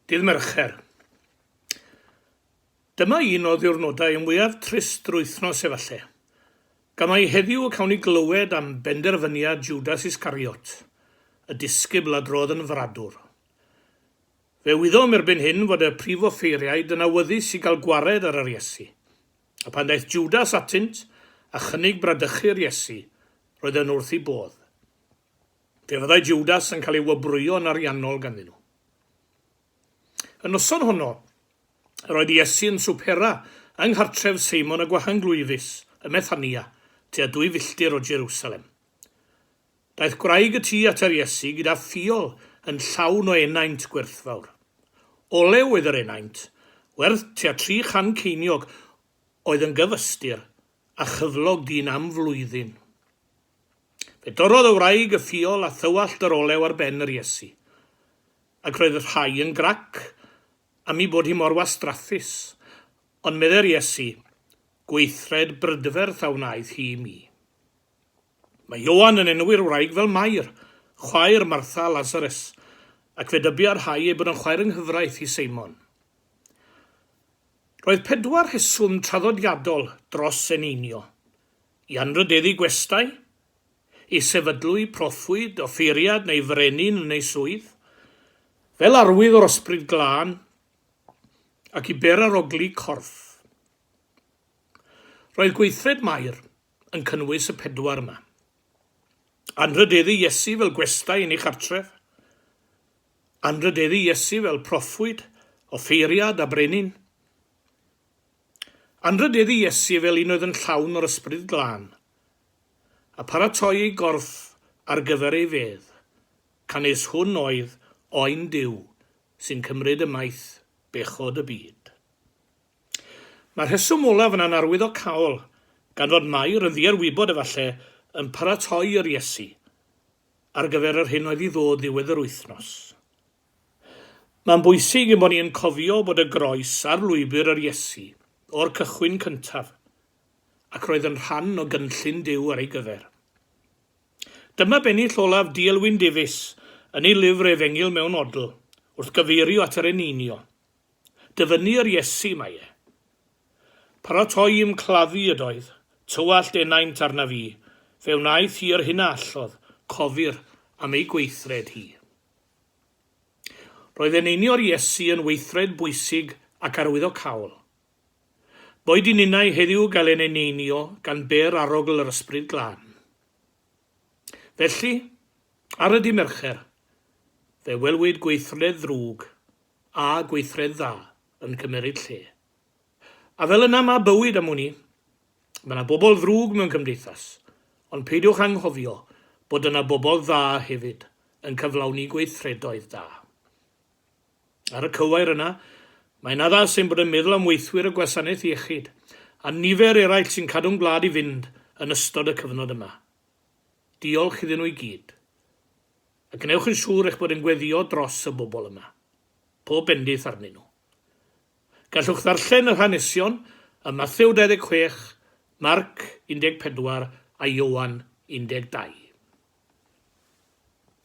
Dydd Mercher. Dyma un o ddiwrnodau mwyaf trist yr wythnos efallai, gan mai heddiw y cawn ni glywed am benderfyniad Judas Iscariot, y disgybl a drodd yn fradwr. Fe wyddom erbyn hyn fod y prif offeiriaid yn awyddus i gael gwared ar yr Iesu, a phan ddaeth Judas atynt a chynnig bradychu'r Iesu, roedden nhw wrth eu bodd. Fe fyddai Jwdas yn cael ei wobrwyo yn ariannol ganddyn nhw. Y noson honno, yr oedd Iesu yn swpera yng nghartref Seimon y Gwahanglwyfus, ym Methania, tua dwy filltir o Jerusalem. Daeth gwraig y tŷ at yr Iesu gyda ffiol yn llawn o enaint gwerthfawr. Olew oedd yr enaint, werth tua 300 ceiniog, oedd yn gyfystyr â chyflog dyn am flwyddyn. Fe dorrodd y wraig y ffiol a thywallt yr olew ar ben yr Iesu. Ac roedd y rhai yn grac am ei bod hi mor wastraffus, ond meddai'r Iesu, Gweithred brydferth a wnaeth hi i mi. Mae Ioan yn enwi'r wraig fel Mair, chwaer Martha a Lasarus, ac fe dybia rhai ei bod yn chwaer yng nghyfraith i Seimon. Roedd pedwar rheswm traddodiadol dros eneinio. I anrhydeddu gwestai? I sefydlu proffwyd, offeiriad neu frenin yn ei swydd? Fel arwydd o'r Ysbryd Glân, ac i berarogli corff. Roedd gweithred Mair yn cynnwys y pedwar yma. Anrhydeddu Iesu fel gwestai yn ei chartref. Anrhydeddu Iesu fel proffwyd, offeiriad a brenin. Anrhydeddu Iesu fel un oedd yn llawn o'r Ysbryd Glân, a pharatoi ei gorff ar gyfer ei fedd, canys hwn oedd Oen Duw sy'n cymryd ymaith bechod y byd. Mae'r rheswm olaf yna'n arwyddocaol, gan fod Mair, yn ddiarwybod efallai, yn paratoi yr Iesu ar gyfer yr hyn oedd i ddod ddiwedd yr wythnos. Mae'n bwysig ein bod ni yn cofio bod y groes ar lwybr yr Iesu o'r cychwyn cyntaf, ac roedd yn rhan o gynllun Duw ar ei gyfer. Dyma bennill olaf D. Elwyn Davies yn ei lyfr Efengyl Mewn Odl wrth gyfeirio at yr eneinio. Dyfynnu yr Iesu mae e. Paratoi i'm claddu ydoedd, tywallt enaint arnaf fi, fe wnaeth hi yr hyn a allodd, cofir am ei gweithred hi. Roedd eneinio'r Iesu yn weithred bwysig ac arwyddocaol. Boed i ninnau heddiw gael ein eneinio gan bêr arogl yr Ysbryd Glân. Felly, ar y dy' Mercher, fe welwyd gweithred ddrwg a gweithred dda yn cymeryd lle. A fel yna mae bywyd am wn i. Mae yna bobl ddrwg mewn cymdeithas, ond peidiwch anghofio bod yna bobl dda hefyd yn cyflawni gweithredoedd da. Ar y cywair yna, mae'n addas ein bod yn meddwl am weithwyr y gwasanaeth iechyd a nifer eraill sy'n cadw'n gwlad i fynd yn ystod y cyfnod yma. Diolch iddyn nhw i gyd. A gwnewch yn siŵr eich bod yn gweddïo dros y bobl yma. Pob bendith arnyn nhw. Gallwch ddarllen yr hanesion ym Mathew 26, Marc 14 a Ioan 12.